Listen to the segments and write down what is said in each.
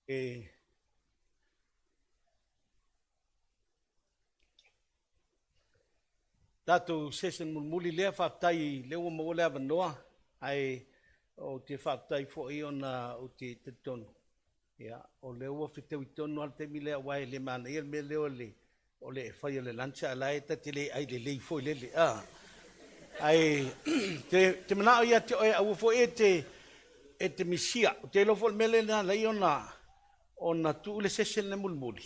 E tatou session mulimuli lea, faafetai lea ua maua le avanoa, ae ou te faafetai foi ona ou te talitonu o lea ua fetaui tonu lava le taimi lea, aua e le manaia le mea lea o le fai o le lunch a o la e ta te le ai lelei foi lele, a. Ae ou te manao ia te oe aua foi e te misia. Ou te iloa foi o le mea lea na ala ai ona tuu le session lea mulimuli,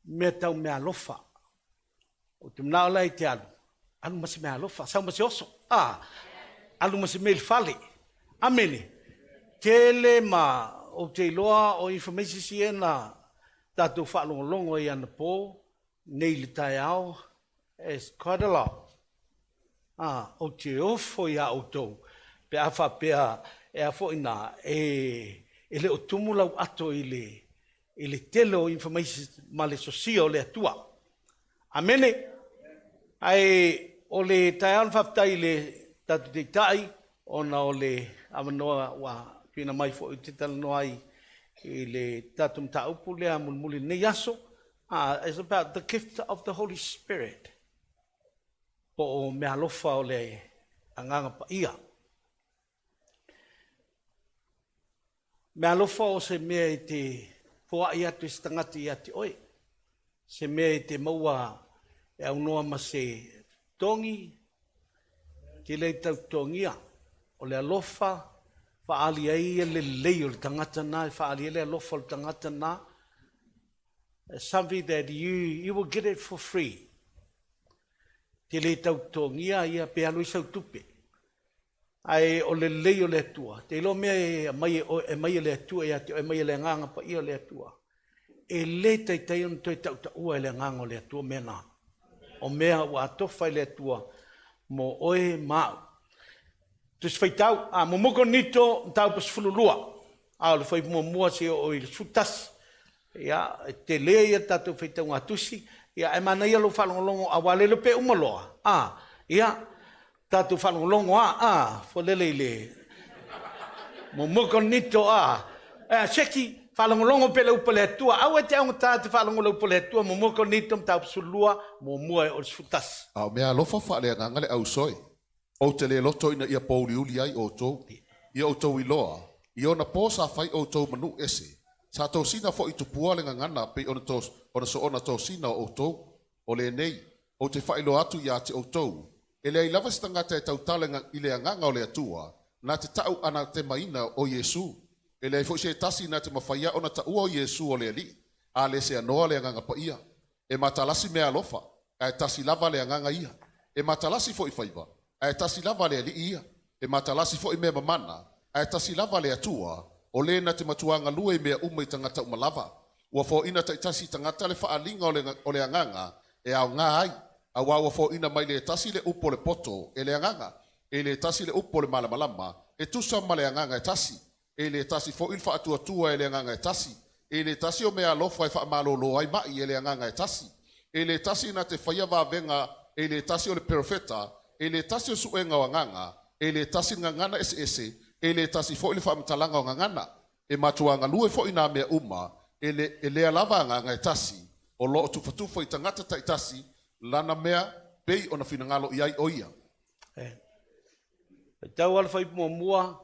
mea tau meaalofa. Ou te manao la e te alu, alu ma se meaalofa, sau ma se oso, a, alu ma se mea i le fale. Amene. Tele ma ou te iloa o information ia na tatou faalogologo ai anapo, nei i le taeao, is quite a lot. Ou te ofo ia outou pe a faapea e a foi ina, e le o tumu lau ato i le tele o information ma le sosia o le Atua. Amene. Ae o le taeao na faafetai i le tatou Taitai ona o le avanoa ua tuuina mai foi ou te talanoa ai i le tatou mataupu lea mulimuli i lenei aso, is about the gift of the Holy Spirit, po o meaalofa o le Agaga Paia. Meaalofa o se mea e te foai atu e se tagata ia te oe, se mea e te maua e aunoa ma se totogi, e te le tau totogia. O le alofa e faaali ai le lelei o le tagata lena, e faaali ai le alofa o le tagata lena. Something that you will get it for free. Te le tau totogia ia pe alu ai sau tupe. Ae o le lelei o le Atua, te iloa mea e aumai e oe, e aumai e le Atua ia te oe, e aumai e le Agaga Paia o le Atua, e le taitai ona toe tautaua e le Agaga o le Atua mea na. O mea ua atofa i le Atua mo oe ma au. Tusi Faitau, a, 1 Korinito mataupu 12, a o le fuaiupu muamua seia oo i le 11. Ia, e tele ia le tatou faitauga tusi, ia ae manaia lou faalogologo aua le iloa pe uma loa, a, ia, tatou faalogologo lava, a, foi lele i le 1 Korinito, a, seki, faalogologo pea i le upu a le Atua. Aua e te augata e te faalogo i le upu a le Atua. 1 Korinito mataupu 12, muamua e oo i le 11. A o meaalofa faaleagaga le ausoe, ou te le loto ina ia pouliuli ai outou. Ia outou iloa, i ona po sa fai outou ma nuu ese, sa tosina foi i tupua le gagana pei ona, tos, ona soona tosina o outou. O lenei, ou te faailoa atu ia te outou, e leai lava se tagata e tautala i le agaga o le Atua, na te tau anatemaina o Iesu. E leai foi se tasi na te mafaia ona taua o Iesu o le Alii, a le seanoa le Agaga Paia. E matalasi meaalofa, ae tasi lava le Agaga ia. E matalasi foi faiva, ae tasi lava le Alii ia. E matalasi foi mea mamana, ae tasi lava le Atua, o le na te matuā galue i mea uma i tagata uma lava. Ua foaiina taitasi i tagata le faaaliga o le, o le Agaga e aoga ai, auā ua foaiina mai le tasi le upu o le poto e le Agaga, e le tasi le upu o le malamalama, e tusa ma le Agaga e tasi, e le tasi foi le faatuatua e le Agaga e tasi, e le tasi o meaalofa e faamalōlō ai ma'i e le Agaga e tasi, e le tasi na te faia vavega, e le tasi o le perofeta, e le tasi o suega o agaga, e le tasi le gagana eseese, e le tasi foi le faamatalaga o gagana. E matuā galue foi nā mea uma, e, le, e lea lava Agaga e tasi, o lo o tufatufa i tagata taitasi lana mea pei ona finagalo i ai o ia. Faitau lava le fuaiupu muamua.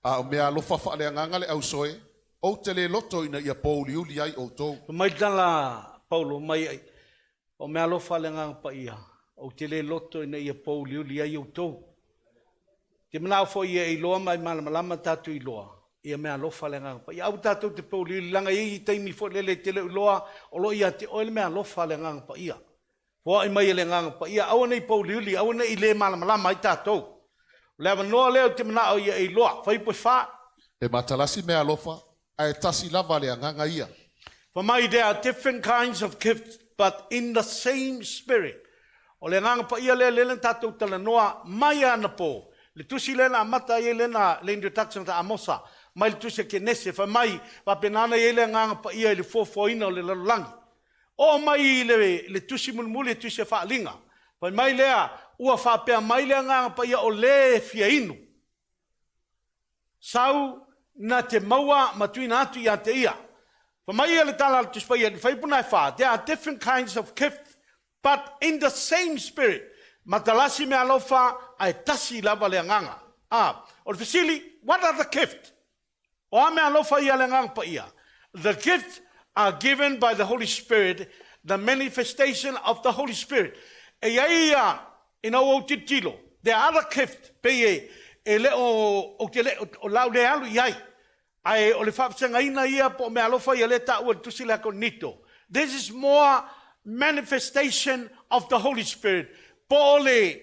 A o meaalofa faaleagaga le ausoe, ou te le loto ina ia pouliuli ai outou. Fai mai le tala a Paulo mai ai, o meaalofa a le Agaga Paia, ou te le loto ina ia pouliuli ai outou. Te manao foi ia e iloa ma e malamalama tatou iloa ia meaalofa a le Agaga Paia. Aua tatou te pouliuli leaga e i ai taimi foi lele e te le o iloa o lo o ia te oe le meaalofa a le Agaga Paia. Foai mai e le Agaga Paia, aua ne i pouliuli, aua ne i le malamalama ai tatou. O le avanoa lea ou te manao ia e iloa. Fuaiupu e 4. E matalasi meaalofa, ae tasi lava le Agaga ia. Fai mai, there are different kinds of gifts, but in the same Spirit. O le Agaga Paia lea lea na tatou talanoa mai anapo. Le tusi lea na amata ai lena le introduction ta Amosa, mai le tusi a Kenese, fai mai, faapena ona i ai le Agaga Paia i le fuafuaina o le lalolagi. Oo mai i le tusi mulimuli, le tusi a Faaaliga, fai mai lea, ua faapea mai le Agaga Paia o le e fia inu. Sau na te maua ma tuuina atu ia te ia. Fa mai ia le tala a le Tusi Paia i le Fuaiupu 4, There are different kinds of gift, but in the same Spirit. Matalasi meaalofa, ae tasi lava le Agaga. A, o le fesili, What are the gift? O a meaalofa ia a le Agaga Paia? The gifts are given by the Holy Spirit, the manifestation of the Holy Spirit. E i ai ia, ina ua ou tilotilo, there are other gift, pei e, e le o, ou te le, o le a ou le alu i ai. Ae o le faavasegaina ia po o meaalofa ia lea e taua i le Tusi lea a Korinito. This is more manifestation of the Holy Spirit, po o le,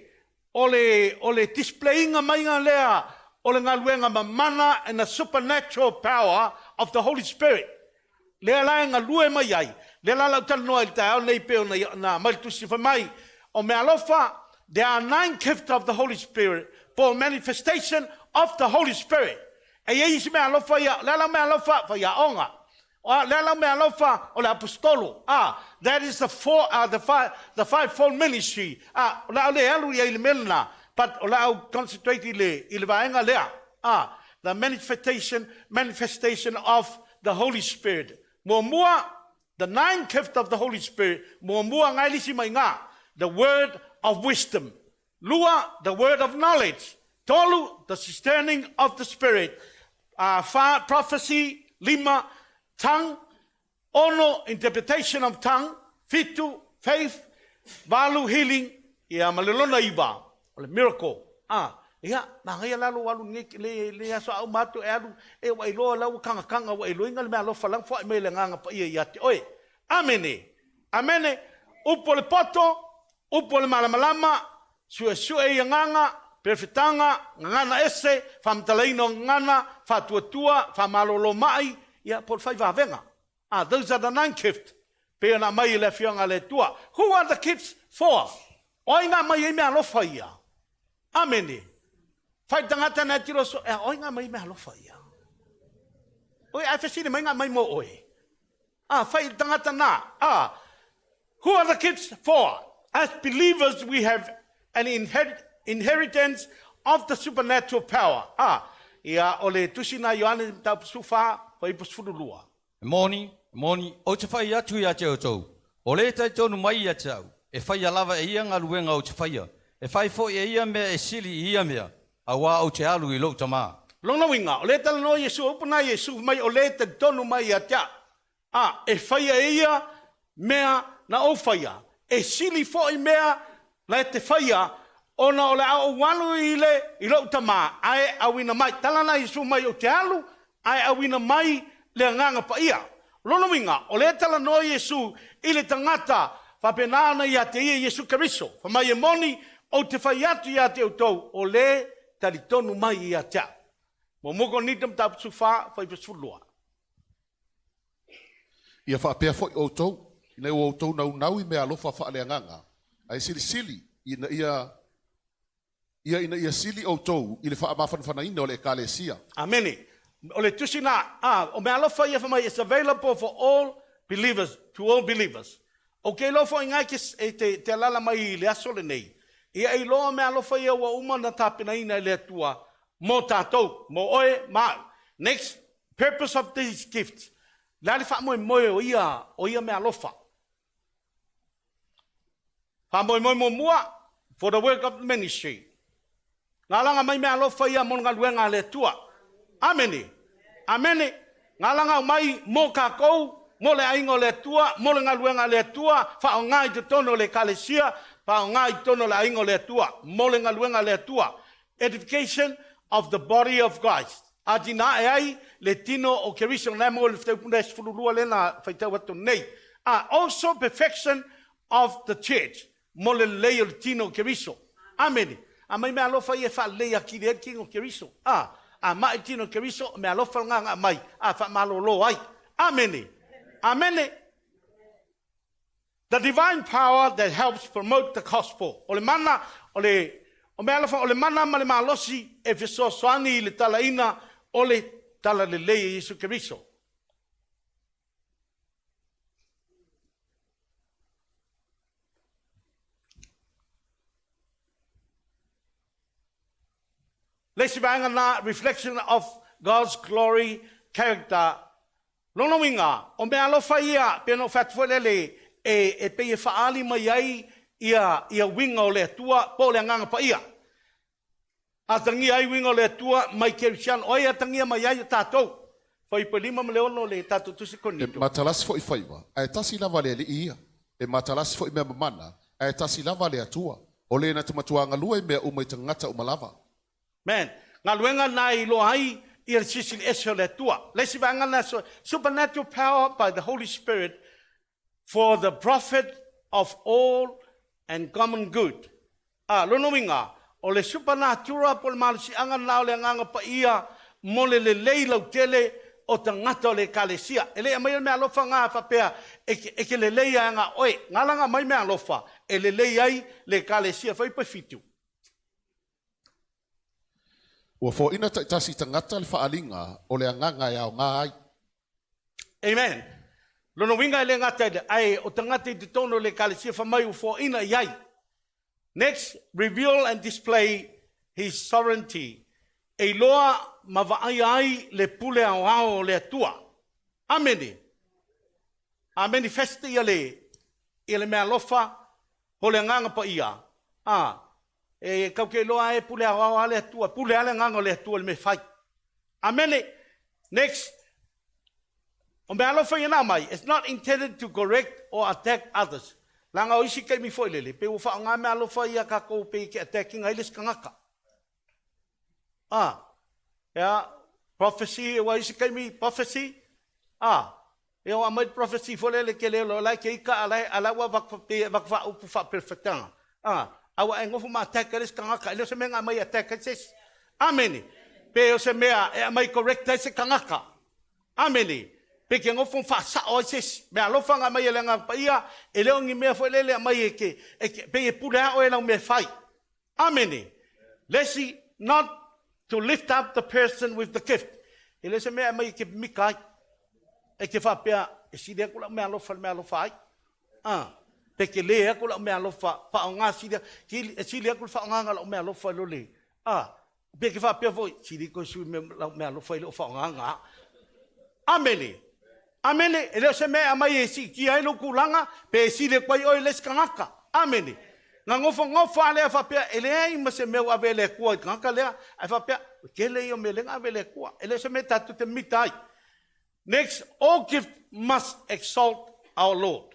o le, o le display-ina maiga lea o le galuega mamana and the supernatural power of the Holy Spirit. Lea la e galue mai ai, lea la lau talanoa i le taeao nei pei ona na aumai le Tusi fai mai, o meaalofa, there are nine gifts of the Holy Spirit, po o manifestation of the Holy Spirit. E i ai isi meaalofa ia, o le a lau meaalofa? Faiaoga. O le a lau meaalofa? O le aposetolo. A, that is the four, uh, the five, the fivefold ministry. A, o le a ou le alu i ai i le mea lena, but o le a ou concentrate i le, i le vaega lea. A, the manifestation, manifestation of the Holy Spirit. Muamua, the nine gift of the Holy Spirit. Muamua, ngai lisi mai ngā. The word of wisdom. Lua, the word of knowledge. Tolu, the discerning of the spirit. Fa, prophecy. Lima, tongue. Ono, interpretation of tongue. Fitu, faith. Valu, healing. Ia, ma le lona iva, o le miracle. A, ia, manaia la lou alu nei, le, le aso a uma atu e alu, e ua iloa la ua kagakaga, ua iloiga le meaalofa la ua foai mai le Agaga Paia ia te oe. Amene. Amene. Upu o le poto, upu o le malamalama, suesue i agaga, perefetaga, gagana ese, faamatalaina o gagana, faatuatua, faamalolo mai, ia, po o le fai vavega. Ah, those are the nine gifts, pei ona aumai e le Afioga a le Atua. Who are the gifts for? O ai ngā mai ai mea alofa ia? Amene. Whai tangata na tiro so, e oi ngā mai mea alofa ia. Oi, ai fesili mai ngā mai mō oe. Ah, whai tangata nā. Ah, who are the kids for? As believers, we have an inherit, inheritance of the supernatural power. Ah, ia, o le tusi nā Ioane mataupu 14, fuaiupu 12. E moni, e moni, ou te whai atu ia te outou, o le talitonu mai ia te au, e whaia lava e ia galuega ou te whaia, e whai foi e ia mea e sili i ia mea, auā ou te alu i lou Tamā. Lona uiga, o lea e talanoa Iesu, o upu na Iesu fai mai, o le talitonu mai ia te au, a e faia e ia mea na ou faia, e sili foi mea na e te faia, ona o le a ou alu i le i lou Tamā, ae auina mai. Tala na Iesu mai, ou te alu, ae auina mai le Agaga Paia. O lona uiga, o lea e talanoa Iesu i le tagata faapena ona ia te ia Iesu Keriso, fai mai e moni, ou te fai atu ia te outou, o le talitonu mai ia te au. Muamua Korinito mataupu 14, fuaiupu 12. Ia faapea foi outou, ina ua outou naunau i meaalofa faaleagaga, ae silisili ina ia ia ina ia sili outou i le faamafanafanaina o le Ekalesia. Amene. O le tusi na, a, o meaalofa ia fai mai, it's available for all believers, to all believers. Ou te iloa foi ngai ke, e te, te alala mai i le aso lenei, ia e iloa meaalofa ia ua uma na tapenaina e le Atua mo tatou, mo oe ma au. Next, purpose of these gifts. Le a le faamoemoe o ia, o ia meaalofa? Faamoemoe muamua, for the work of the ministry. Ngā langa mai meaalofa ia mo le galuega a le Atua. Amene. Amene. Ngā langa mai mo kākou, mo le aiga o le Atua, mo le galuega a le Atua, faaaoga i totonu o le Ekalesia, faaaoga i totonu o le aiga o le Atua, mo le galuega a le Atua. Edification of the body of Christ. Atinae ai le tino o Keriso, na e maua i le fuataupu 12 lea na faitau atu nei. A, also perfection of the church, mo le lelei o le tino o Keriso. Amene. Aumai meaalofa ia e faalelei atili ai le tino o Keriso. A, a mai le tino o Keriso, o meaalofa lena na aumai, a faamalolo ai. Amene. Amene. The divine power that helps promote the gospel. O le mana, o le, o meaalofa, o le mana ma le malosi e fesoasoani i le talaina o le talalelei e Iesu Keriso. Le isi vaega na, reflection of God's glory character. Lona uiga, o meaalofa ia, pei ona ou fai atu foi lele, e, e pei e faaali mai ai ia, ia uiga o le Atua po o le Agaga Paia. Atagia ai uiga o le Atua mai Kerisiano. O ai e atagia mai ai o tatou? Fuaiupu e 5 ma le 6 o le tatou Tusi E Korinito. matalasi foi faiva, ae tasi lava le Alii ia. E matalasi foi mea mamana, ae tasi lava le Atua, o le na te matuā galue i mea uma i tagata uma lava. Man, galuega na e iloa ai ia le Silisili Ese o le Atua. Le isi vaega lena, supernatural power by the Holy Spirit for the profit of all and common good. A, lona uiga, o le supernatural po o le malosiaga lena o le Agaga Paia mo le lelei lautele o tagata o le Ekalesia. E le aumaia le meaalofa na faapea e te, e te lelei lava na o oe. Na ala ona aumai meaalofa e lelei ai le Ekalesia. Fuaiupu e 7. Ua foaina taitasi i tagata le faaaliga o le Agaga e aoga ai. Amen. Lona uiga e le gata i le, ae o tagata i totonu o le Ekalesia fai mai ua foaina i ai. Next, reveal and display his sovereignty. E iloa ma vaaia ai le pule aoao o le Atua. Amene. A manifest ia le, ia le meaalofa o le Agaga Paia, a, e tatou te iloa e pule aoao lava le Atua, pule lava le Agaga o le Atua i le mea e fai. Amene. Next, o meaalofa ia na aumai, it's not intended to correct or attack others. Leaga o isi taimi foi lele, pei ua faaaoga meaalofa ia a tatou pei e te attack ina ai le isi tagata. A, ia, prophecy, aua isi taimi prophecy, a, ia ua aumai le prophecy foi lele e te le iloa o la e te ita a o la e, a o la ua avatu pei e avatu faaupu faaperefetaga. A, a ua e nofo ma attack ai le isi tagata, e le o se mea na aumai e attack ai se isi. Amene. Pe o se mea e aumai correct ai se tagata. Amene. Pe te nofo ma faasao ai se isi. Meaalofa na aumai e le Agaga Paia, e le o ni mea foi lele e aumai e te, e te, pei e pule lava oe i lau mea e fai. Amene. Le isi, not to lift up the person with the gift. E le o se mea e aumai e te mika ai. E te faapea, e sili atu lau meaalofa i le meaalofa ai. A, pe tele atu lau meaalofa, faaaoga sili, e sili atu le faaaogaina o lau meaalofa i lo le, a, pe te faapea foi, sili toe sui lau meaalofa i lou faaaogaina. Amene. Amene. E le o se mea e aumai e siitia ai lou tulaga, pe e sili atu ai oe i le isi tagata. Amene. Na nofonofo lava lea faapea, e leai ma se mea ua ave e le Atua i le tagata lea, ae faapea, o le tele ia o mea lea na ave e le Atua. E le o se mea tatou te mita ai. Next, all gift must exalt our Lord.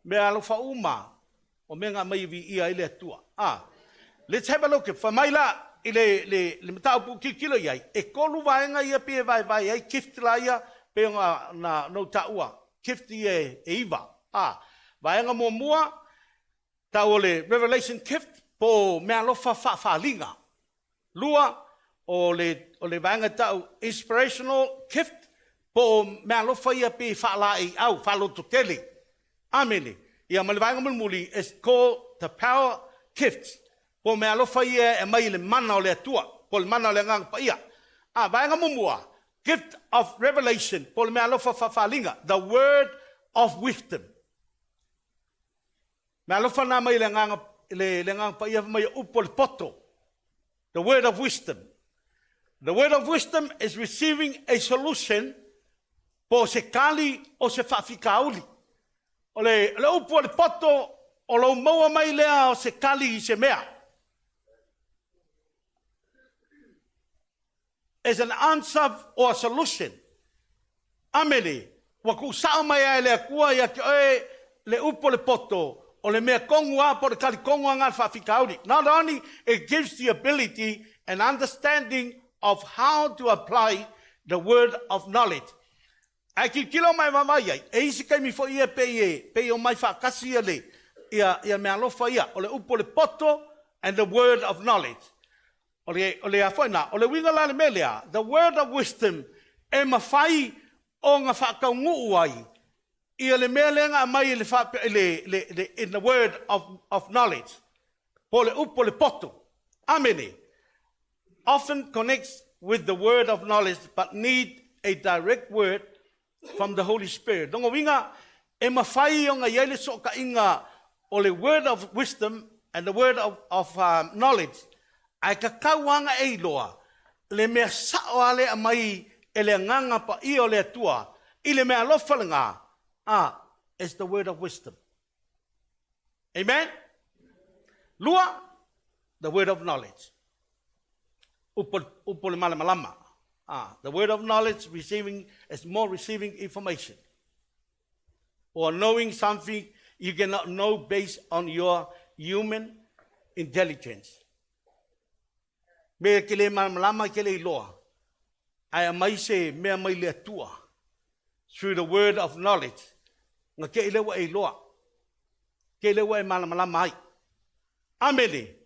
Meaalofa uma o mea na aumai e viia ai le Atua. Ah, let's have a look. Fai mai la i le, le, le mataupu tilotilo i ai, e tolu vaega ia pei e vaevae ai gift la ia pei ona na, na ou taua, gift ia e, e iva. Ah, vaega muamua, tau o le revelation gift po o meaalofa faafaliga. Lua, o le, o le vaega e ta'u inspirational gift, po o meaalofa ia pei e faalaeiau, faalototele. Amene. Ia, ma le vaega mulimuli, is called the power gifts, po o meaalofa ia e aumai i le mana o le Atua, po o le mana o le Agaga Paia. A, vaega muamua, gift of revelation, po o le meaalofa faafaliga, the word of wisdom. Meaalofa na mai le Agaga, le, le Agaga Paia fai mai o upu o le poto. The word of wisdom. The word of wisdom is receiving a solution po o se kali o se faafitauli. O le, le upu o le poto, o lou maua mai lea o se kali i se mea. Is an answer or a solution. Amene. Ua tuusao mai lava e le Atua ia te oe le upu o le poto, o le mea tonu lava po o le tali tonu lava lena o le faafitauli. Not only it gives the ability and understanding of how to apply the word of knowledge. Ae tilotilo ma e vaavaai ai, e isi taimi foi ia pei e, pei e omai faatasi ia le, ia, ia meaalofa ia, o le upu o le poto and the word of knowledge. O le, o le a foi na, o le uiga la le mea lea, the word of wisdom, e mafai ona faataunuu ai ia le mea lea na aumai i le faape, le, le, le, in the word of, of knowledge, po o le upu o le poto. Amene. Often connects with the word of knowledge but need a direct word from the Holy Spirit. Lona uiga, e mafai ona i ai le sootaiga o le word of wisdom and the word of, of knowledge, ae tatau lava ona e iloa Le mea sa'o lava lea e aumai e le Agaga Paia o le Atua i le meaalofa lena, a, is the word of wisdom. Amen? Lua, the word of knowledge. Upu, upu o le malamalama. Ah, the word of knowledge receiving is more receiving information or knowing something you cannot know based on your human intelligence. Mea e te le malamalama e te le iloa, ae aumai se mea mai le Atua through the word of knowledge, na te i lea ua e iloa, te i lea ua e malamalama ai. Amene.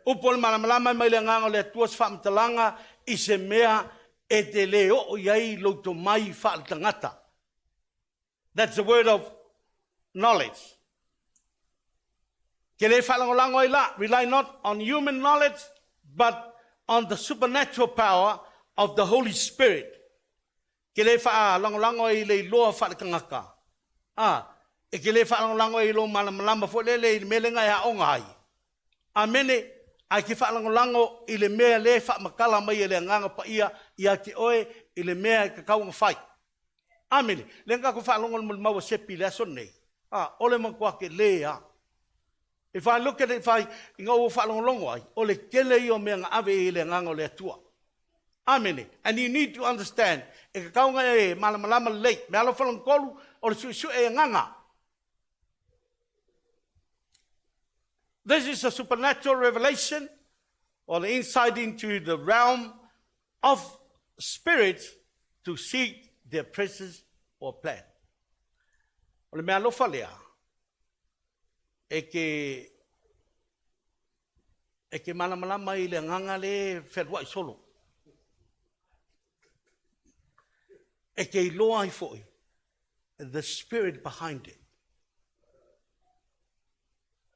Upu o le malamalama e mai le Agaga o le Atua se faamatalaga i se mea e te le oo i ai lou tomai faaletagata. That's the word of knowledge. Ke le faalagolago ai la, rely not on human knowledge, but on the supernatural power of the Holy Spirit. Ke le faalagolago ai i le iloa faaletagata. A, e ke le faalagolago ai i lou malamalama foi lele i le mea lea na e aoga ai. Amene, ae ke faalagolago i le mea lea e faamatala mai e le Agaga Paia ia te oe i le mea e tatau ona fai. Amene. Lea na tatou faalogo i le molimau a Sepi i le aso lenei. A, o le matua tele lava. If I look at it, if I, ina ua ou faalogologo ai, o le tele ia o mea na ave i ai e le Agaga o le Atua. Amene. And you need to understand, e tatau ona e malamalama lelei. Meaalofa lona tolu, o le suesue e agaga. This is a supernatural revelation or the insight into the realm of spirits to seek their presence or plan. O le mea alofa lea, e ke, e ke malamalama i le agaga le fealuai solo. E ke iloa ai foi the spirit behind it.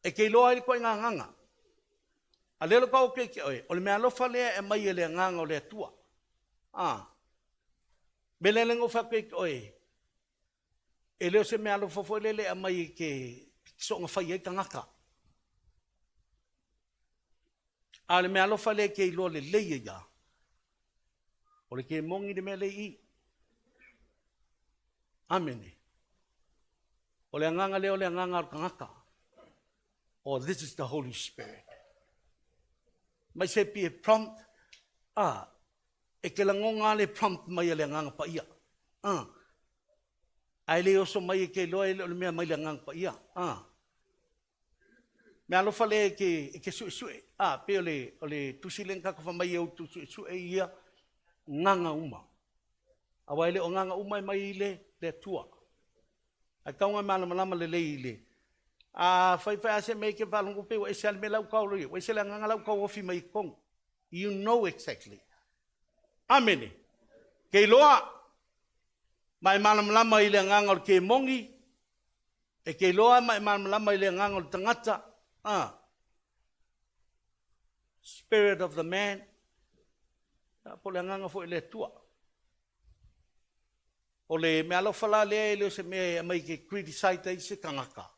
E ke iloa ai le ituaiga agaga. A lea lo tau ke oe, o le mea alofa lea e aumai e le Agaga o le Atua. A. Me le lengo fa ke oe, e le o se mea alofa foi lele e aumai e ke soonga fai ai tagata. A o le mea alofa lea e ke iloa lelei ai a, o le kemoni le mea le i. Amene. O le agaga lea o le agaga o le tagata. Oh, this is the Holy Spirit. Mai se pi e prompt, ah, e ke lagoga le prompt mai a le Agaga Paia. Ah. Ae le oso mai e ke iloa e le o le mea mai le Agaga Paia. Ah. Mea alofa lea e ke, e ke suesue. Ah, pe o le, o le tusi lea na tatou fai mai e outou suesue ia gaga uma. Aua e le o gaga uma e mai i le, le Atua. Ae tatau ona malamalama lelei i le a fai fai a se mea e ke faalogo pe ua ese lava le mea la ua tau ua ese le agaga la ua tau ofi mai i totonu. You know exactly. Amene. Ke iloa ma e malamalama i le agaga o le kemoni, e ke iloa ma e malamalama i le agaga o le tagata. Ah. Spirit of the man. Po le agaga foi le Atua. O le mea alofa la lea e le o se mea e aumai e te criticise ai se tagata,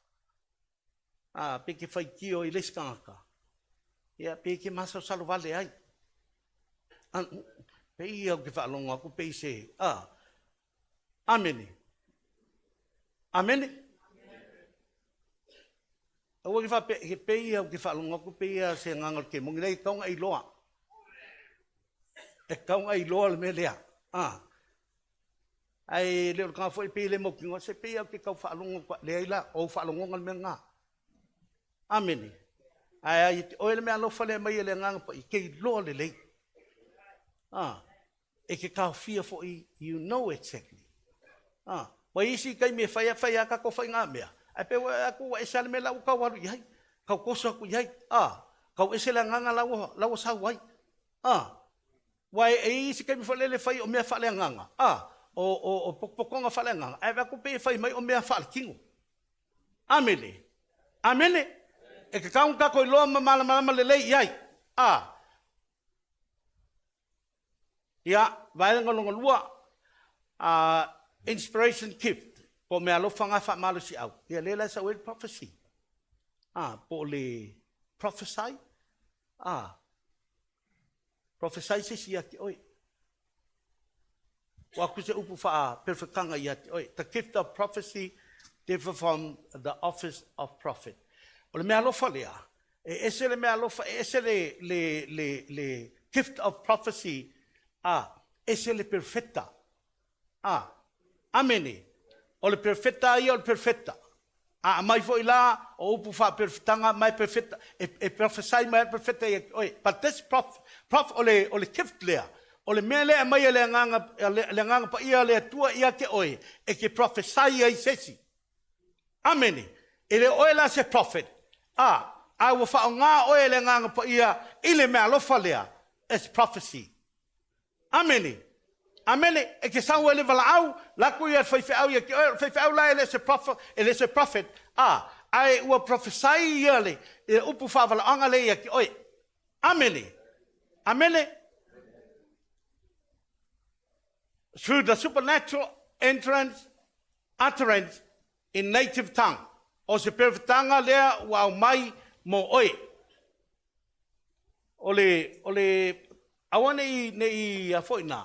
a, pe te faitio i le isi tagata, ia, pe te masalosalo vale ai. A, pei ia ou te faalogo atu pei se, a, amene. Amene. Aua ke faapea, he pei ia ou te faalogo atu pei ia se agaga o le kemoni, leai e tatau ona e iloa. E tatau ona e iloa le mea lea. A. Ae le o le tagata foi pei e le mautinoa, se pei lava ou te tau faalogo atu, leai la, o ou faalogoga le mea lena. Amene. Ae a ia te oe le mea alofa lea e aumai e le Agaga Paia, e te iloa lelei. A. E te taofia foi, you know exactly. A. Ua i ai isi taimi e fai a fai a tatou faigamea, ae pei ua atu ua ese lava le mea la ua tau alu i ai, tau toso atu i ai, a, tau ese le agaga la ua, la ua sau ai. A. Ua e i ai isi taimi foi lele e fai o mea faaleagaga, a, o, o, o potopotoga faaleagaga, ae vaai atu pei e fai mai o mea faaletino. Amene. Amene. E tatau ona tatou iloa ma malamalama lelei i ai. A. Ia, vaega lona lua, inspiration gift, po o meaalofa na faamalosiau. Ia, lea la e sau ai le prophecy. A, po o le prophesy. A. Prophesy se isi ia te oe. Ua aku se upu faaperofetaga ia te oe. The gift of prophecy differ from the office of prophet. O le meaalofa lea, e ese le meaalofa, e ese le, le, le, le gift of prophecy, a, ese le perofeta. A, amene. O le perofeta ia o le perofeta. A aumai foi la o upu faaperofetaga ma e perofeta, e, e prophesy mai le perofeta ia te oe. But this prof, prof, o le, o le gift lea, o le mea lea e aumai e le Agaga, le, le Agaga Paia o le Atua ia te oe, e te prophesy ai se isi. Amene. E le o oe la se prophet, a, a ua faaaoga oe e le Agaga Paia i le meaalofa lea, as prophecy. Amene. Amene. E te sau ai le valaau, laku ia le faifeau ia te oe, o le faifeau la e le o se prophet, e le o se prophet, a, ae ua prophesy ia le, le upu faavalaoaga lea ia te oe. Amene. Amene. Through the supernatural entrance, utterance in native tongue. O se perofetaga lea ua aumai mo oe. O le, o le, aua ne i, ne i, a foi nā,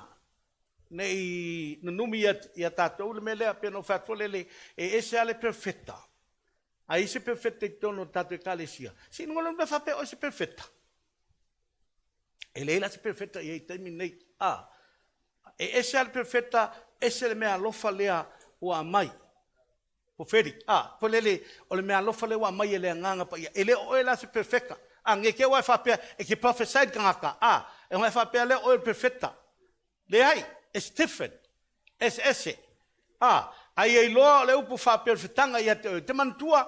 ne i nunumi ia, ia tātou le mea lea, pei ona ou fai atu foi lele, e ese lava le perofeta. A i ai se perofeta i totonu o le tatou Ekalesia, se i lagona le mea faapea o oe se perofeta. E leai la se perofeta i ai i le taimi lenei. A, e ese lava le perofeta, ese le meaalofa lea ua aumai. Pofeli, a, foi lele, o le meaalofa lea ua aumai e le Agaga Paia. E le o oe la se perofeta. A, ne i te i ua e faapea e te prophesy le tagata, a, e ona e faapea lea o oe o le perofeta. Leai, it's different. Eseese. A, a ia iloa o le upu faaperofetaga ia te oe. Ou te manatua,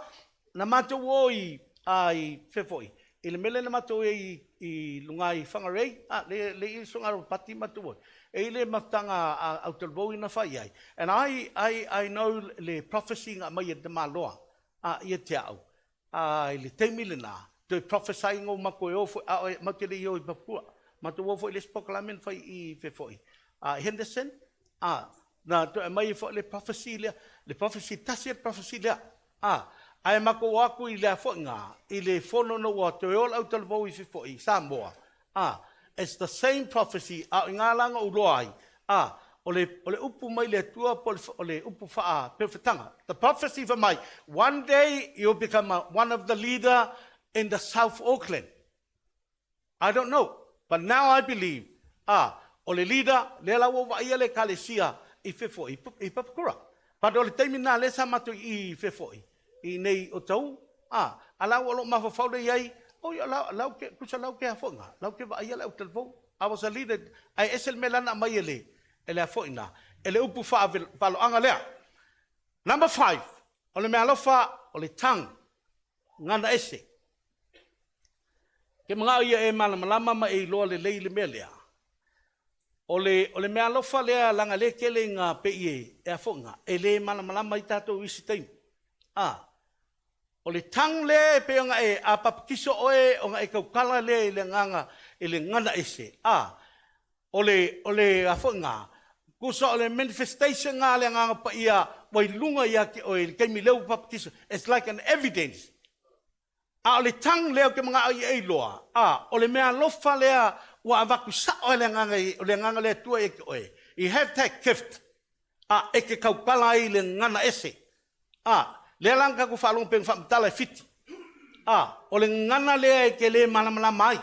na matou o i, a, i, fea foi, i le mea lea na matou i ai i, i luga i Whangarei, a, le, le i soga pati matou ai. E i le mafutaga a Autalavou na fai ai. And I, I, I know le prophecy na aumai e le tamaloa, a, ia te au, a, i le taimi lena, toe prophesy ina ua matou e o foi, a o, matou te le i o i Papua. Matou o foi i le isi polokalame na fai i, fea foi, a, Henderson, a, na toe aumai ai foi le prophecy lea, le prophecy, tasi le prophecy lea, a, ae matou o atu i le a foi na, i le fono ina ua toe o le Autalavou i fea foi, i Samoa, a, it's the same prophecy, a o i ina la na ou iloa ai, a, o le, o le upu mai le Atua po o le upu faaperofetaga. The prophecy fai mai, one day you will become a, one of the leader in the South Auckland. I don't know, but now I believe, a, o le leader, lea la ua ou vaaia le Ekalesia i fea foi, i Papakura. But o le taimi lena lea sa matou i i fea foi, i inei o Tau, a, a la ua o loo mafaufau lea i ai, oi, la, la ou te, tusa la ou te a foi na, la ou te vaaia le au telefou. I was a leader, ae ese le mea la na aumai e le, e le a foi na, e le upu faavaloaga lea. Number five, o le meaalofa o le tongue, gana ese. Ke manao ia e malamalama ma e iloa lelei le mea lea. O le, o le meaalofa lea laga le tele i ngā pei e, e a foi ngā, e le malamalama ai tātou i isi taimi. A, o le tongue lea e pei ona e, a papatiso oe ona e tautala lea i le agaga, i le gana ese. A, o le, o le a foi ngā, tusa o le manifestation ngā le Agaga Paia ua i luga ia te oe i le taimi lea ua papatiso. It's like an evidence. A o le tongue lea ou te manao ia e iloa, a, o le meaalofa lea ua avatu sao e le Agaga, o le Agaga o le Atua ia te oe. You have that gift. A, e te tautala ai i le gagana ese. A, lea la na tatou faalogo pei ona faamatala e Fiti. A, o le gagana lea e te le malamalama ai.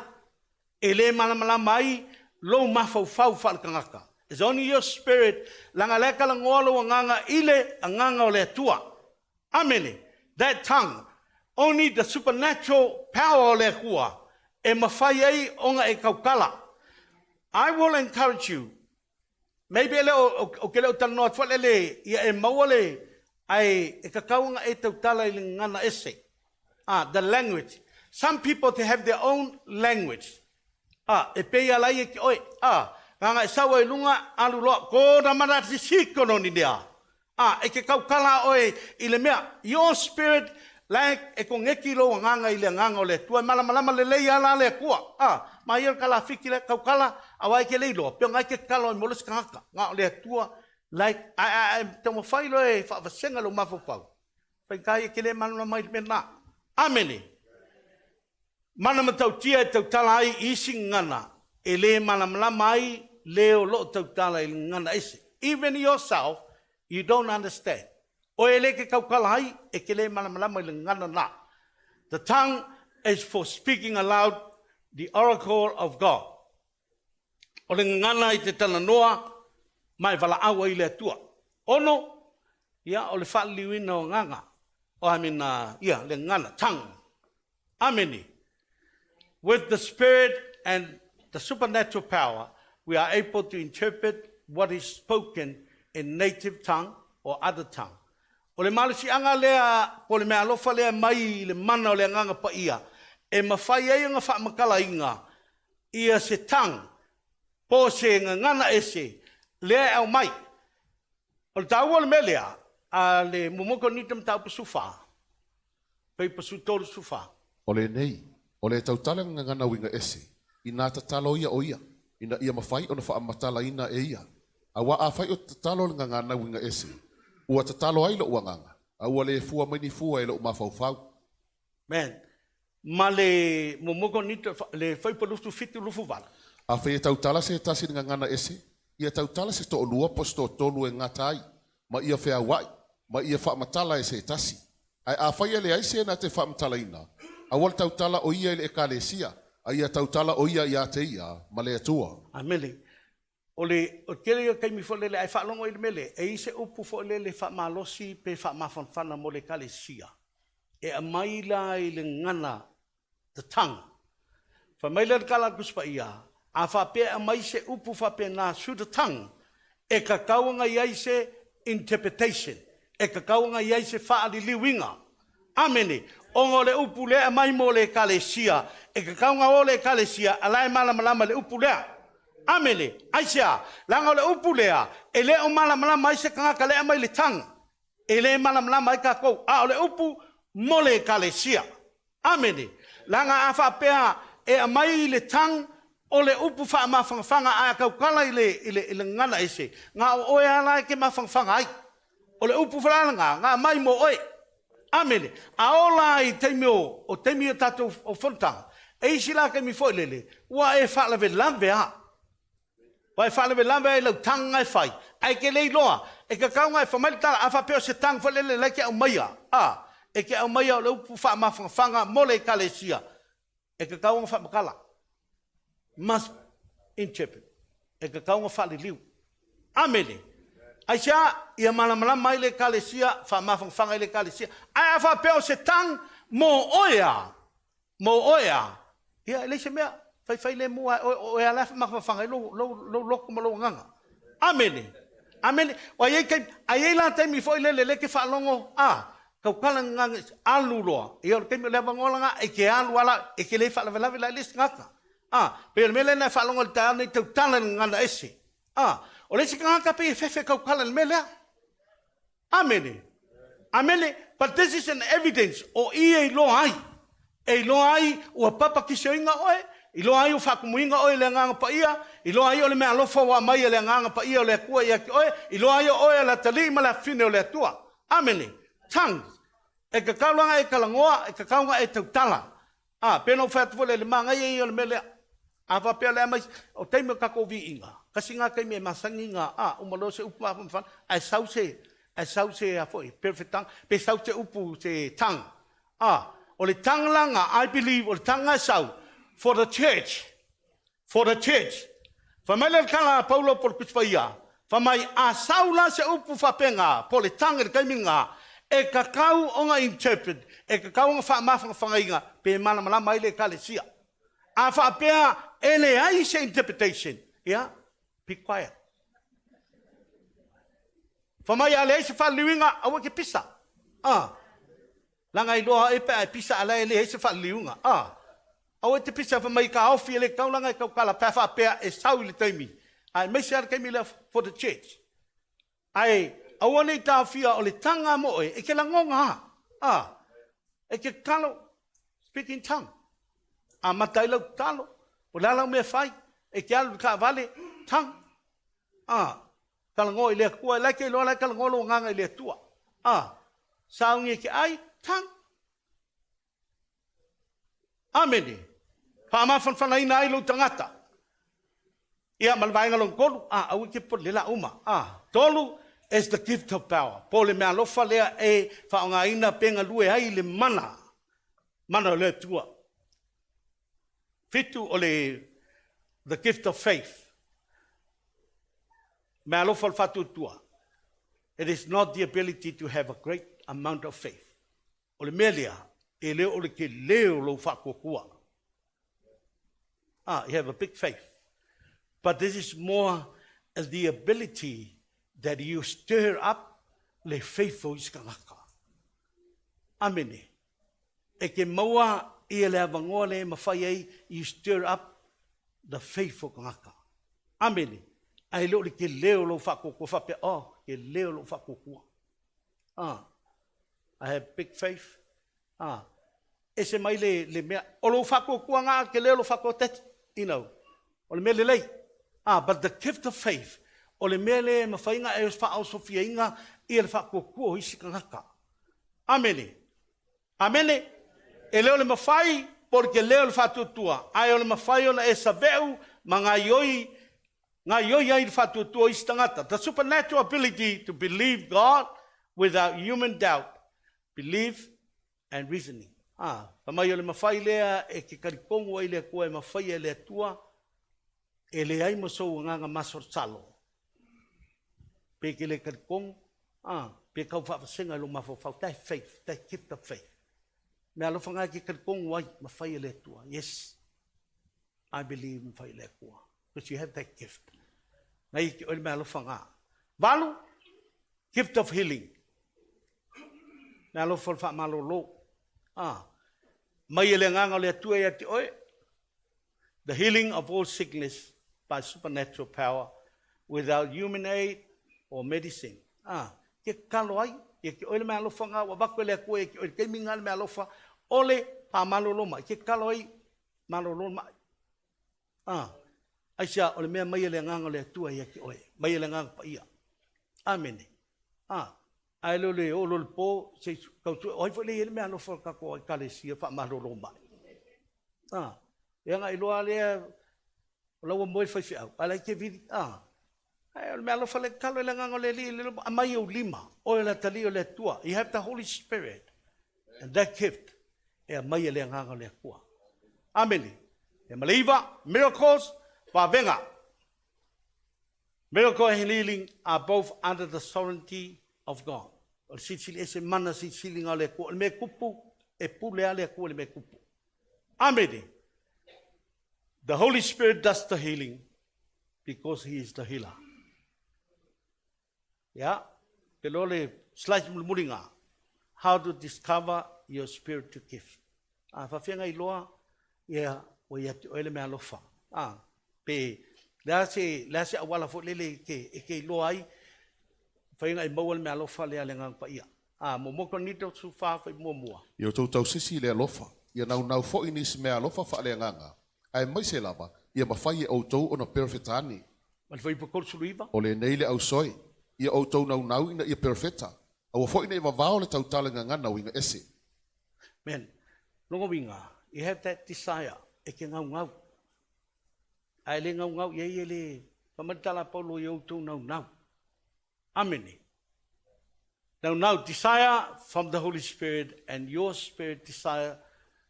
E le malamalama ai lou mafaufau faaletagata. It's only your spirit, leaga lea e talanoa lou agaga i le Agaga o le Atua. Amene! That tongue, only the supernatural power o le Atua e mafai ai ona e tautala. I will encourage you, maybe e le o, ou te le o talanoa atu foi lele ia e maua le, ae e tatau ona e tautala i le gagana ese. Ah, the language. Some people they have their own language. Ah, e pei ala ia ki oe. Ah, nganga e sau ai lunga, alu loa, ko na mana sisiko no ni nea. A, e ke kaukala oe i le mea, your spirit, like e kongeki lou agaga i le Agaga o le Atua, e malamalama lelei a la le Atua. A, ma ia le kalafiki lea, kaukala, aua e ke le iloa, pe ona e ke tatalo ai mo le isi tagata, na o le Atua, like, a, a, a, taumafai loa e faavasega lou mafaufau, faigata ia ke le malamalama ai i le mea lena. Amene! Mana matautia e tautala ai i isi gagana. E le malamalama ai le o loo tautala i le gagana ese. Even yourself, you don't understand. Oe le ke tautala ai, e ke le malamalama i le gagana na. The tongue is for speaking aloud the oracle of God. O le gagana i te talanoa ma e valaau ai i le Atua. Ono, ia, o le faaliliuina o agaga, o, I mean, ia, le gagana, tongue. Amene. With the Spirit and the supernatural power, we are able to interpret what is spoken in native tongue or other tongue. O le malosiaga lea po o le meaalofa lea mai i le mana o le Agaga Paia e mafai ai ona faamatalaina ia se tongue po o se gagana ese lea e aumai. O le taua o le mea lea, a le muamua Korinito mataupu 14, fuaiupu 34. O lenei, o le tautala le gagana uiga ese, inā tatalo ia o ia, ina ia mafai ona faamatalaina e ia. Auā afai ou te tatalo i le gagana uiga ese, ua tatalo ai lo'u agaga, a ua le fua mai ni fua i lo'u mafaufau. Man, ma le muamua Korinito le fuaiupu 27 28. Afai e tautala se tasi i le gagana ese, ia tautala se toalua po o se toatolu e gata ai, ma ia feauai, ma ia faamatala e se tasi. Ae afai e leai se na te faamatalaina, aua le tautala o ia i le Ekalesia, a ia tautala o ia iā te ia ma le Atua. Amene. O le o le tele ia o taimi foi lele ae faalogo i le mea lea, e i ai se upu foi lele faamalosi pe faamafanafana mo le Ekalesia, e aumai la i le gagana the tongue. Fai mai lea le tala a le Tusi Paia, a faapea e aumai se upu faapena through the tongue, e tatau ona i ai se interpretation, e tatau ona i ai se faaliliuina. Amene. Ona o le upu lea e aumai mo le Ekalesia, e tatau ona o le Ekalesia a la e malamalama i le upu lea. Amene. Aisea? Leaga o le upu lea, e le o malamalama ai se tagata lea e aumai i le tongue. E le malamalama ai tatou, a o le upu mo le Ekalesia. Amene. Leaga a faapea e aumai i le tongue, o le upu faamafanafana ae a tautala i le, i le, i le gagana ese, na o oe lava la e te mafanafana ai. O le upu la lena, na aumai mo oe. Amene. A oo la i taimi o, o taimi o tatou o fonotaga, e isi la taimi foi lele, ua e faalavelave lava. Ua e faalavelave lava i lau tongue e fai, ae e te le iloa, e tatau ona e fai mai le tala, a faapea o se tongue foi lele la e te aumaia, a, e te aumaia o le upu faamafanafana mo le Ekalesia, e tatau ona faamatala. Must interpret. E tatau ona faaliliu. Amene. Aisea? Ia malamalama ai le Ekalesia, faamafanafana ai le Ekalesia. Ae a faapea o se tongue mo oe a, mo oe a, ia e leai se mea, faifai lemu lava e oe, o oe lava la e faamafanafana ai lou, lou, lou loto ma lou agaga. Amene. Amene. Ua i ai taimi, a i ai la taimi foi lele lea e te faalogo, a, tautala gagana, alu loa. Ia o le taimi o le avanoa lena, e te alu lava la, e te le faalavelave la i le isi tagata. A, pei o le mea lea na e faalogo i le taeao nei, tautala i le gagana ese. A, o le isi tagata pei e fefe tautala i le mea lea. Amene. Amene. But this is an evidence o i e iloa ai. E iloa ai ua papatisoina oe, iloa ai ua faatumuina oe i le Agaga Paia, iloa ai o le meaalofa ua aumai e le Agaga Paia o le Atua ia te oe, iloa ai o oe o le atalii ma le afafine o le Atua. Amene. Tongues. E tatau la ona e talanoa, e tatau ona e tautala. A, pei ona ou fai atu foi lea, le manaia ia o le mea lea. A faapea o le a aumai, o taimi o tatou viiga, tasi lena taimi e masani ona, a, uma loa se upu mafanafana, ae sau se, ae sau se, a foi, perfect tongue, pe sau se upu, se tongue. A, o le tongue la lena, I believe, o le tongue e sau, for the church, for the church. Fai mai lea le tala a Paulo po o le Tusi Paia, fai mai, a sau la se upu faapena, po o le tongue i le taimi lena, e tatau ona interpret, e tatau ona faamafanafanaina pe malamalama ai le Ekalesia. A faapea e leai se interpretation, ia, be quiet. Fai mai a leai se faaliliuina, aua e te pisa. A, leaga iloa e pe a e pisa a la e leai se faaliliuga. A, aua e te pisa fai mai taofi e le tatau leaga e tautala pe a faapea e sau i le taimi, aemaise lava le taimi lea for the church. Ae aua ne i taofia o le taga mo oe, e te lagona lava. A, e te tatalo, speak in tongue. Amata ai lau tatalo, o le a lau mea e fai, e te alu i le taavale, tongue. A, talanoa i le Atua, e la e te iloa la e talanoa lou agaga i le Atua. A, sauni e te ai, tongue. Amene. Faamafanafanaina ai lou tagata. Ia, ma le vaega lona tolu, a, aua e te popole, lea o le a uma. A, tolu, is the gift of power, po o le meaalofa lea e faaaogaina pe galue ai le mana, mana o le Atua. Fitu, o le the gift of faith, meaalofa o le faatuatua. It is not the ability to have a great amount of faith. O le mea lea, e le o le telē o lou faatuatua. Ah, you have a big faith. But this is more the ability that you stir up le faith o isi tagata. Amene. E te maua ia le avanoa lea e mafai ai you stir up the faith o tagata. Amene. Ae le o le telē o lou faatuatua faapea, oh, telē o lou faatuatua. Ah, I have big faith. Ah, ese mai le, le mea, o lou faatuatuaga telē o lou faatuatua, that's, o le mea lelei. Ah, but the gift of faith, o le mea lea e mafai ona e faaosofiaina ia le faatuatua o isi tagata. Amene. Amene. E le o le mafai po o le telē o le faatuatua, ae o le mafai ona e save'u ma gaioi, gaioi ai le faatuatua o isi tagata. The supernatural ability to believe God without human doubt, belief and reasoning. Ah, fai mai o le mafai lea e te talitonu ai i le Atua e mafai e le Atua e leai ma sou agaga masalosalo. Pe e te le talitonu, ah, pe tau faavasega i lou mafaufau. That faith, that gift of faith. Mea alofa na e te talitonu ai, mafai e le Atua. Yes, I believe mafai e le Atua. Because you have that gift. Na ia te oe le mea alofa na. Valu, gift of healing. Mea alofa o le faamalolo. Ah, mai e le agaga o le Atua ia te oe. The healing of all sickness by supernatural power without human aid or medicine. Ah, ke tatalo ai, ia te oe le mea alofa na ua avatu e le Atua ia te oe i le taimi na le mea alofa o le faamalolo mai. Ke tatalo ai, malolo mai. Ah, aisea, o le mea mai e le agaga o le Atua ia te oe, mai e le agaga paia. Amene. Ah, ae le o le oo loa i le po, se i tau sue, o ai foi lea e i ai le mea alofa o le tatou Ekalesia faamalolo mai. Ah, e agai loa lea, o la ua moe le faifeau, a o la e te vili, ah, ae o le mea alofa lea e tatalo i le agaga o le Alii, aumai ou lima, oe o le atalii o le Atua. You have the Holy Spirit. And that gift e aumai e le agaga o le Atua. Amene. Ia ma le iva, miracles, vavega. Miracle and healing are both under the sovereignty of God. O le silisili ese mana silisiliga o le Atua. O le mea e tupu, e pule lava le Atua i le mea e tupu. Amene. The Holy Spirit does the healing because he is the healer. Ia, te loa le slice mulimuli ngā. How to discover your spiritual gift. A, faafefea ona iloa, ia, ua ia te oe le mea alofa. A, pe, le a se, le a se auala foi lele e te, e te iloa ai, mafai ona e maua le mea alofa lea a le Agaga Paia. A, muamua Korinito 14 fai muamua. Ia outou tausisi i le alofa, ia naunau foi nisi meaalofa faaleagaga, aemaise lava, ia mafai e outou ona perofeta ane. Ma le fuaiupu 39. O lenei le ausoe, ia outou naunau ina ia perofeta, aua foi ne i vavao le tautala gagana uiga ese. Man, lona uiga, you have that desire e te naunau. A e le naunau i ai e le, fai mai le tala a Paulo ia outou naunau. Amene. Naunau, desire from the Holy Spirit and your spirit desire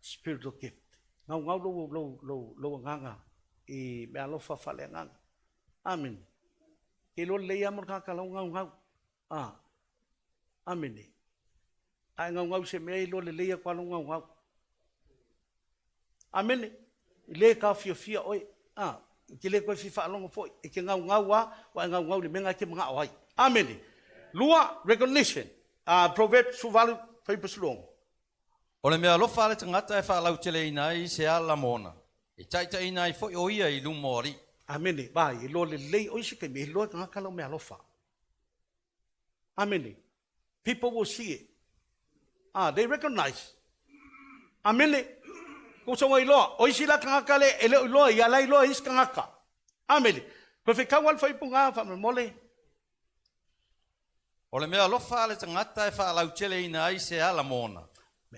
spiritual gift. Naunau lou, lou, lou, lou agaga i meaalofa faaleagaga. Amene. Ke iloa lelei lava mo le tagata la ua naunau. Ah. Amene. A e naunau i se mea, iloa lelei atu lava lou naunau. Amene. E le taofiofia oe. A, e te le toe fia faalogo foi. E te naunau lava, ua e naunau i le mea lena e te manao ai. Amene. Lua, recognition. A, Proverbs 18, 16. O le meaalofa a le tagata e faalauteleina ai se ala mona, e taitaiina ai foi o ia i luma o alii. Amene. Vai, e iloa lelei o isi taimi, e iloa e tagata lau meaalofa. Amene. People will see it. Ah, they recognize. Amene. Kou soga iloa. O isi la tagata le e le o iloa ia la iloa e isi tagata. Amene. Koe fetau a le faaipuga faamolemole. O le meaalofa a le tagata e faalauteleina ai se ala mona,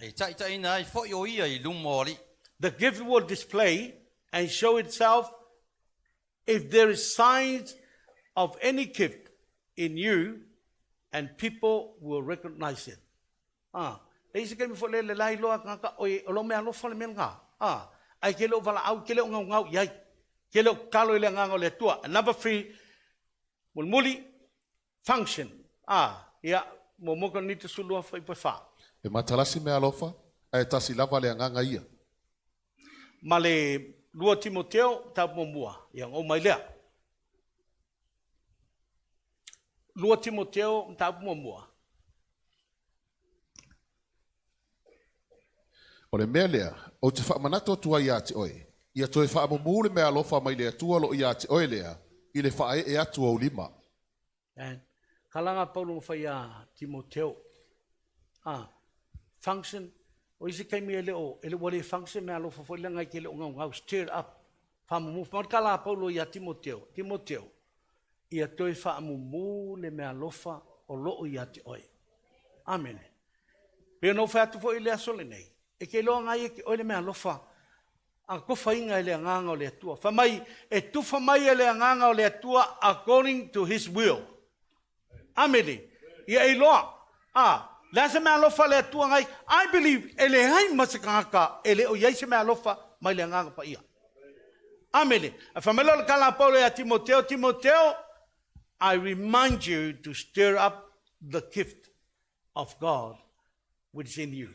e taitaiina ai foi o ia i luma o alii. The gift will display and show itself. If there is signs of any gift in you and people will recognize it. A, e i ai se taimi foi lea le la iloa tagata oi o lou meaalofa le mea lena. A, ae e te le o valaau, e te le o naunau i ai. E te le o tatalo i le Agaga o le Atua. And number three, mulimuli, function. A, ia, muamua Korinito 12 fuaiupu e 4. E matalasi meaalofa, ae tasi lava le Agaga ia. Ma le 2 Timoteo, mataupu muamua, ia ona ou mai lea. 2 Timoteo, mataupu muamua. O le mea lea, ou te faamanatu atu ai ia te oe, ia toe faamumū le meaalofa mai le Atua o lo o ia te oe lea, i le faaee atu o ou lima. And kalaga Paulo na fai ia Timoteo. Ah, function, o isi taimi e le o, e le ua le function meaalofa foi leaga e te le o gaugau, stir up, faamumu. Fai mai le tala a Paulo ia Timoteo, Timoteo, ia toe faamumu le meaalofa o lo o ia te oe. Amene. Pei ona ou fai atu foi i le aso lenei, e te iloa na ia te oe le meaalofa a tofaina e le Agaga o le Atua. Fai mai, e tufa mai e le Agaga o le Atua according to His will. Amene. Ia e iloa. A, le a se meaalofa a le Atua nai, I believe e leai ma se tagata e le o i ai se meaalofa mai le Agaga Paia. Amene. Ae fai mai lea o le tala a Paulo ia Timoteo, Timoteo, I remind you to stir up the gift of God which is in you.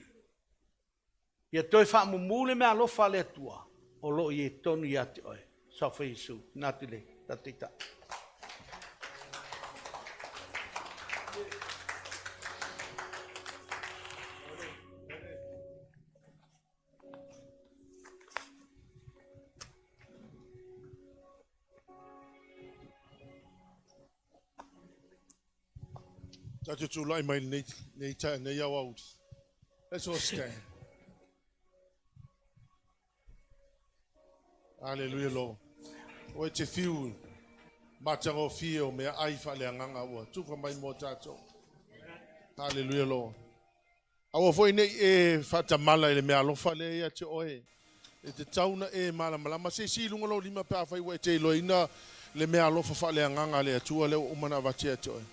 Ia toe faamumu le meaalofa a le Atua o lo o i ai tonu ia te oe. Suafa Iesu, na atu i le tatou Taitai. Tatou tulai mai lenei, lenei, lenei aoauli. Let's all stand. Hallelujah, Lord. Ua e te fiu matagofie o mea ai faaleagaga ua tufa mai mo tatou. Hallelujah, Lord. Aua foi nei e faatamala i le meaalofa lea ia te oe. E tatau ona e malamalama. Se i sii i luga lou lima pe afai ua e te iloaina le meaalofa faaleagaga a le Atua lea ua uma ona avatu ia te oe.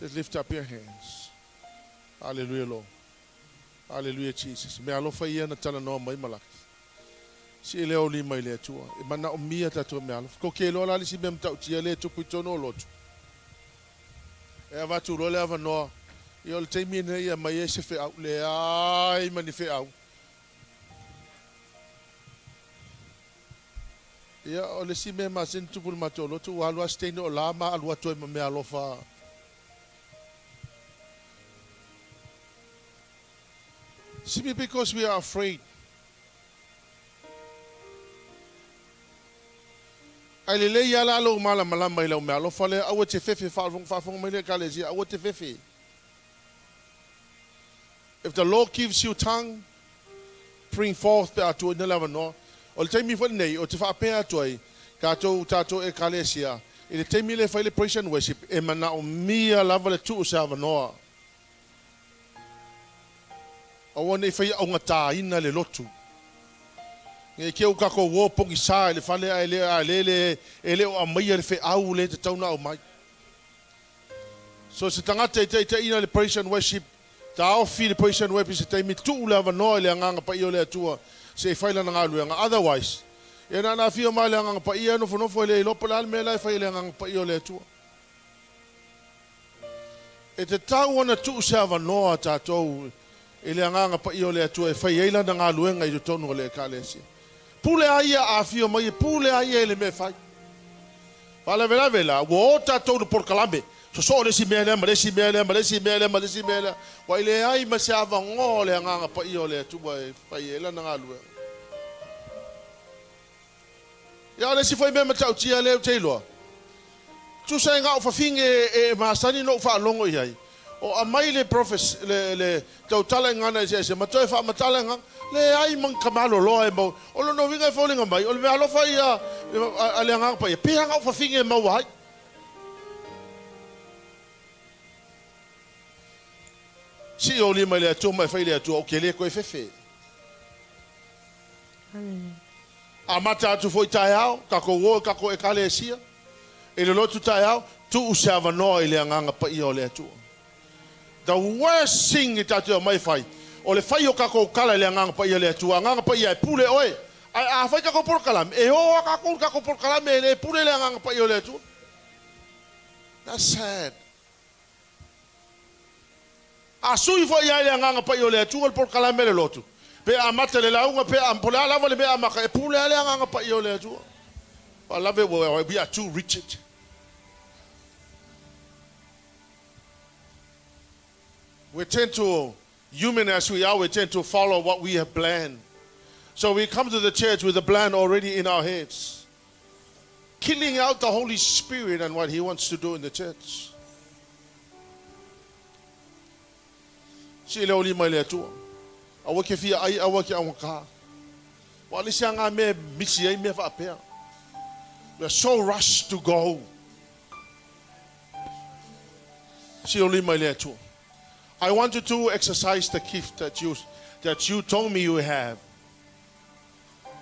Just lift up your hands. Hallelujah, Lord. Hallelujah, Jesus. Meaalofa ia na talanoa mai Malaki. Sii lea o lima i le Atua. E manaomia tatou meaalofa. Ko ke iloa la le isi mea matautia lea e tupu i totonu o lotu. E avatu loa le avanoa, ia o le taimi lenei e aumai ai se feau. Leai ma ni feau. Ia, o le isi mea masani tupu i le matou lotu, ua alu lava se teine o la ma alu atu ai ma meaalofa. Simply because we are afraid. Ae lelei lava la lou malamalama i lau meaalofa lea, aua e te fefe, faafofoga mai le Ekalesia, aua e te fefe. If the Lord gives you tongue, bring forth pe a tuuina le avanoa. O le taimi foi lenei, ou te faapea atu ai, tatou, tatou Ekalesia, i le taimi lea e fai le praise and worship, e manaomia lava le tuu o se avanoa. Aua ne i faia augataina le lotu. Ne i te i ua tatou o pogisa i le fale ae le, ae le, le, e le o aumaia le feau le tatau ona aumai. So se tagata e taitaiina le praise and worship, taofi le praise and worship i se taimi, tuu le avanoa i le Agaga Paia o le Atua se i fai lana galuega. Otherwise, ia na ona afio mai le Agaga Paia nofonofo e le iloa po o le a le mea la e fai e le Agaga Paia o le Atua. E tatau ona tuu se avanoa tatou i le Agaga Paia o le Atua e fai ai lana galuega i totonu o le Ekalesia. Pule a ia a afio mai e pule a ia i le mea e fai. Faalavelave la, ua o tatou i le polokalame, sosoo le isi mea lea ma le isi mea lea ma le isi mea lea ma le isi mea lea, ua i leai ma se avanoa o le Agaga Paia o le Atua e fai ai lana galuega. Ia, o le isi foi mea matautia lea ou te iloa, tusa e gao fafine e masani ona ou faalogo i ai, o aumai le prophes, le, le tautala i gagana eseese ma toe faamatala i gagana, leai ma ni kamaloloa e maua. O lona uiga e foliga mai, o le meaalofa ia a le Agaga Paia, pe a gao fafine e maua ai. Sii ou lima i le Atua ma e fai i le Atua, ou te le toe fefe. Amen. Amata atu foi taeao, takou o i takou Ekalesia, i le lotu taeao, tuu se avanoa i le Agaga Paia o le Atua. The worst thing e tatou te omai e fai, o le fai o takou tala i le Agaga Paia o le Atua, Agaga Paia e pule oe. Ae a fai tatou polokalame, e o lava tatou i le tatou polokalame e le pule le Agaga Paia o le Atua. That's sad. A sui foi ai le Agaga Paia o le Atua le polokalame a le lotu, pe amata le lauga, pe po le a lava le mea amata, e pule lava le Agaga Paia o le Atua. Faalavelave ua we are too rigid. We tend to, human as we are, we tend to follow what we have planned. So we come to the church with a plan already in our heads, killing out the Holy Spirit and what He wants to do in the church. Si le oli mai le Atua. Aua ke fia ai, aua ke aungata. Ua le isi lava mea e misi ai mea faapea. We are so rushed to go. Si oli mai le Atua. I want you to exercise the gift that you told me you have.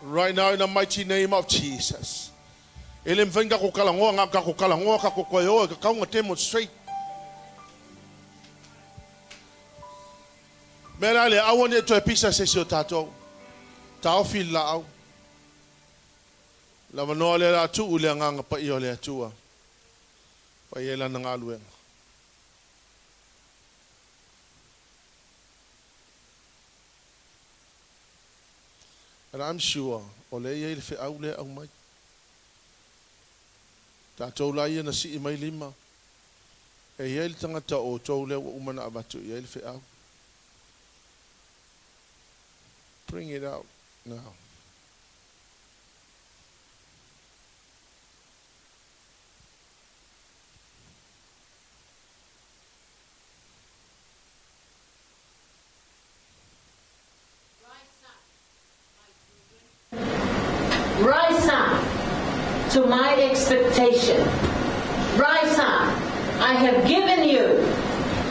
Right now in the mighty name of Jesus. E le mawhai kako kalangoa, ngā kako kalangoa, kako koe oe, ka kaunga demonstrate. Mea la le aua ne toe pisa se si o tātou. Taofi le laau. Lava noa le la tuu le Agaga Paia o le Atua. Fai e lana galuega. And I'm sure, o le ia i le feau le au mai. Tātou la ia na sii mai lima. E ia i le tangata o tou lea ua uma na avatu i ai le feau. Bring it out now. Rise up to my expectation. Rise up. I have given you.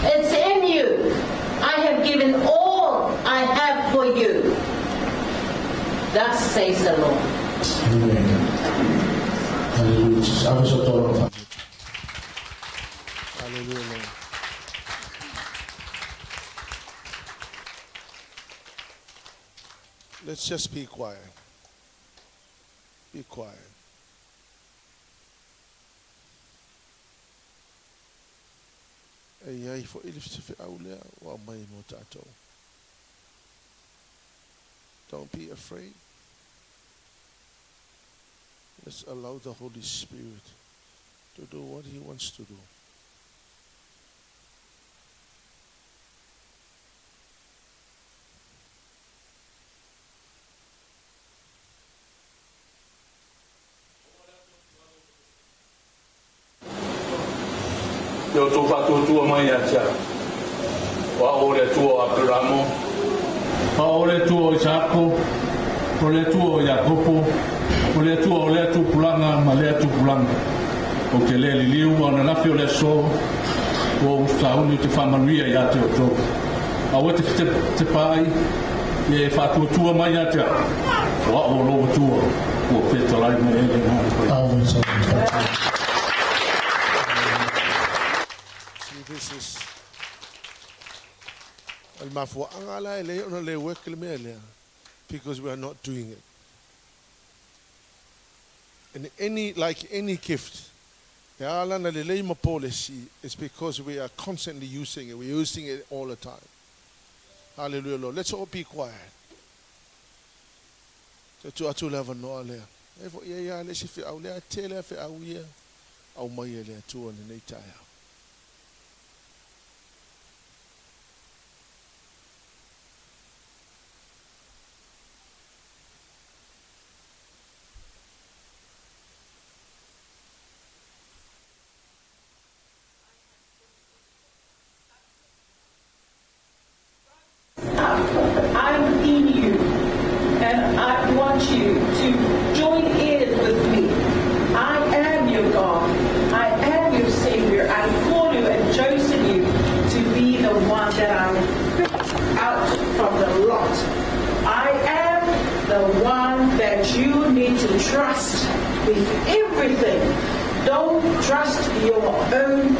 It's in you. I have given all I have for you. Thus says the Lord. Amen. Hallelujah. Ave sa tolo. Hallelujah, Lord. Let's just be quiet. Be quiet. E iai foi le feau lea ua aumai mo tatou. Don't be afraid. Let's allow the Holy Spirit to do what He wants to do. Ia outou faatuatua mai ia te au, o au o le Atua o Aperamo, o au o le Atua o Isaako, o le Atua o Iakopo, o le Atua o lea tupulaga ma lea tupulaga. Ou te le liliu o ananafi o le aso, ua ou sauni ou te faamanuia iā te outou. Aua te fetepaai, ia e faatuatua mai ia te au, o au o lou Atua, ua fetalai mai ai le Agaga Paia. Ave sa tolo. See, this is o le mafuaaga la e leai ona le work le mea lea because we are not doing it. And any like any gift, e ala na lelei ma polesi, it's because we are constantly using it. We're using it all the time. Hallelujah, Lord. Let's all be quiet. Te tu atu le avanoa lea. E fo ia ia le si feau lea, te lea feau ia. Au mai e le Atua lenei taeao. I'm in you, and I want you to join in with me. I am your God. I am your Savior. I called you and chosen you to be the one that I picked out from the lot. I am the one that you need. to trust with everything. Don't trust your own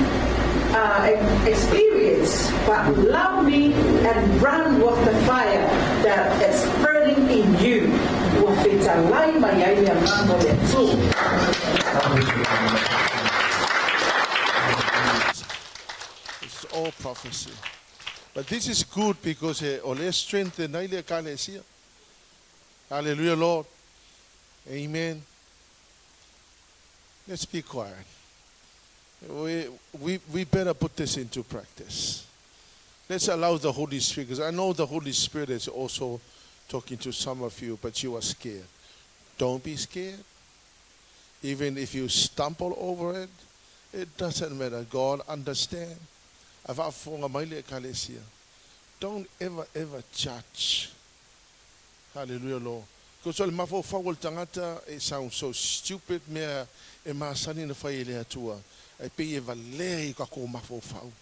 experience, but love me and run with the fire that is burning in you. Ua fetalai mai ai le Agaga o le Atua. It's all prophecy. But this is good because o lea strengthen ai le ekalesia. Hallelujah, Lord. Amen. Let's be quiet. We better put this into practice. Let's allow the Holy Spirit, because I know the Holy Spirit is also talking to some of you, but you are scared. Don't be scared. Even if you stumble over it, it doesn't matter. God understands. Don't ever, ever judge. Hallelujah, Lord. Because o le mafaufau o le tagata, it sounds so stupid, mea e masani ona fai e le Atua, e pei e valea i kakou mafaufau.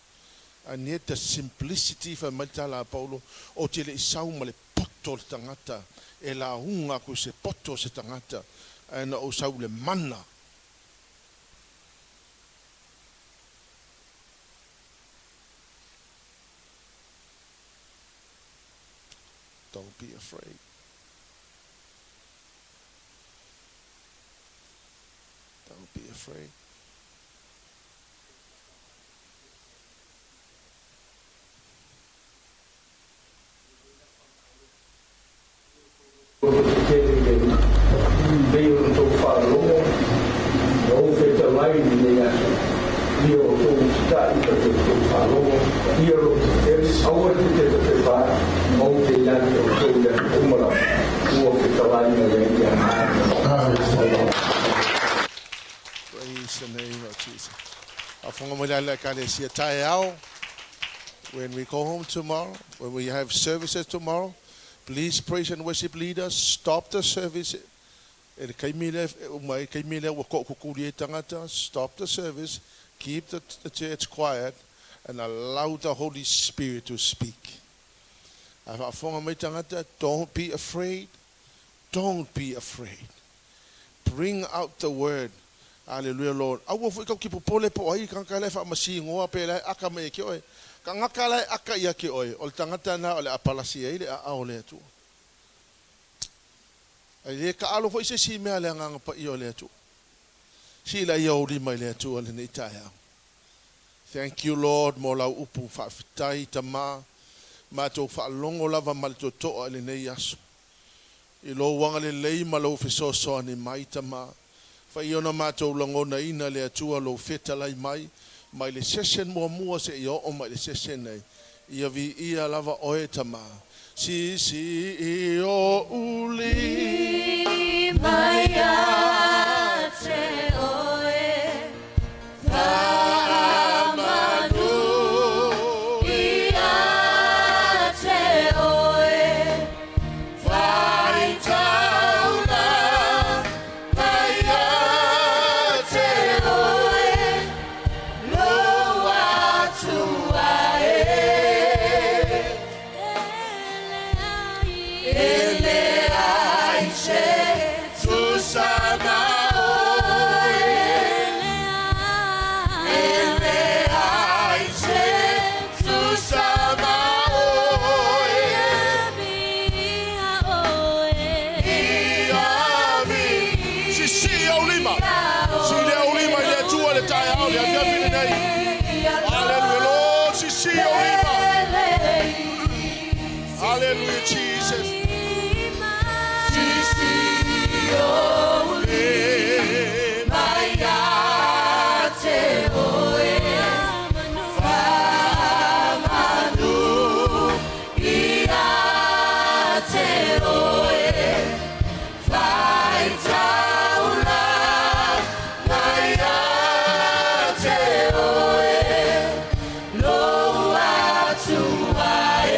And yet the simplicity, fai mai le tala a Paulo, ou te le i sau ma le poto o le tagata, e lauga aku i se poto o se tagata, ae na ou sau i le mana. Don't be afraid. Don't be afraid. Ua tetele i le lelei o la outou faalogo ma ou fetalai i lenei aso, ia outou usitai ma te outou faalogo, ia lototetele, aua te tefetefa ae, ma ou te ia te outou i aso uma lava, ua fetalai mai ai le Agaga. Praise the name of Jesus. Faafofoga mai la le Ekalesia taeao. When we go home tomorrow, when we have services tomorrow, please praise and worship leaders, stop the service. E le kaimi lea, e uma ai le kaimi lea ua toakukuli ai tagata, stop the service, keep the, the church quiet and allow the Holy Spirit to speak. A faafofoga mai tagata, don't be afraid, don't be afraid. Bring out the word. Hallelujah, Lord. Aua foi kau ki popole po o ai le tagata la e faamasinoa pe la e aka mai ia te oe. Tagata la e aka ia te oe, o le tagata lena o le a palasi ai le aao o le Atua. E le taalo foi se isi mea le Agaga Paia o le Atua. Sila ia ou lima i le Atua lenei taeao. Thank you Lord mo lau upu faafetai Tama, matou faalogo lava ma le totoa i lenei aso. I lou agalelei ma lou fesoasoani mai Tama, fai ona matou lagonaina le Atua lou fetalai mai, mai le session muamua seia oo mai le session nei, ia viia lava oe Tama. Sisi i ou lima ia te oe Faamanu ia te oe Faitaula ia te oe Lou Atua e E leai se tusa ma oe E leai se tusa ma oe Ia vi Sisi ou lima. Sili ou lima i le Atua i le taeao i le afiafi lenei. Hallelujah, Lord. Sisi ou lima. Hallelujah, Jesus. Sisi ou lima ia te oe Faamanu ia te oe Faitaula ia te oe Lou Atua e.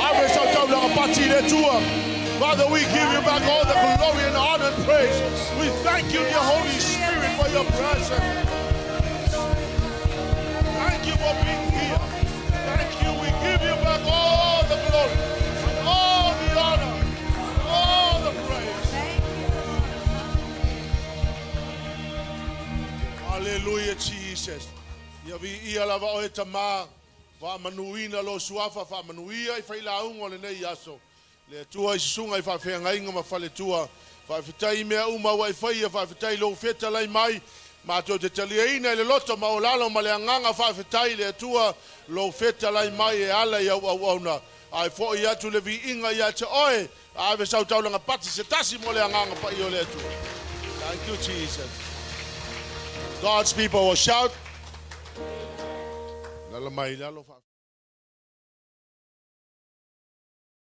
Ave sau taulaga pati i le Atua. Father, we give you back all the glory and honor and praise. We thank you, dear Holy Spirit, for your presence. Thank you for being here. Thank you. We give you back all the glory and all the honor and all the praise. Hallelujah, Jesus. Ia viia lava oe Tamā, faamanuina lo suafa, faamanuia i failauga o lenei aso. Le Atua i susuga i faafeagaiga ma faletua. Faafetai i mea uma ua e faia, faafetai i lou fetalai mai. Matou te taliaina i le loto maualalo ma le agaga faafetai le Atua lou fetalai mai e ala i au auauna. Ae fo'i atu le viiga ia te oe, ave sau taulaga pati se tasi mo le agaga paia o le Atua. Thank you, Jesus. God's people will shout. Lala mai lalo.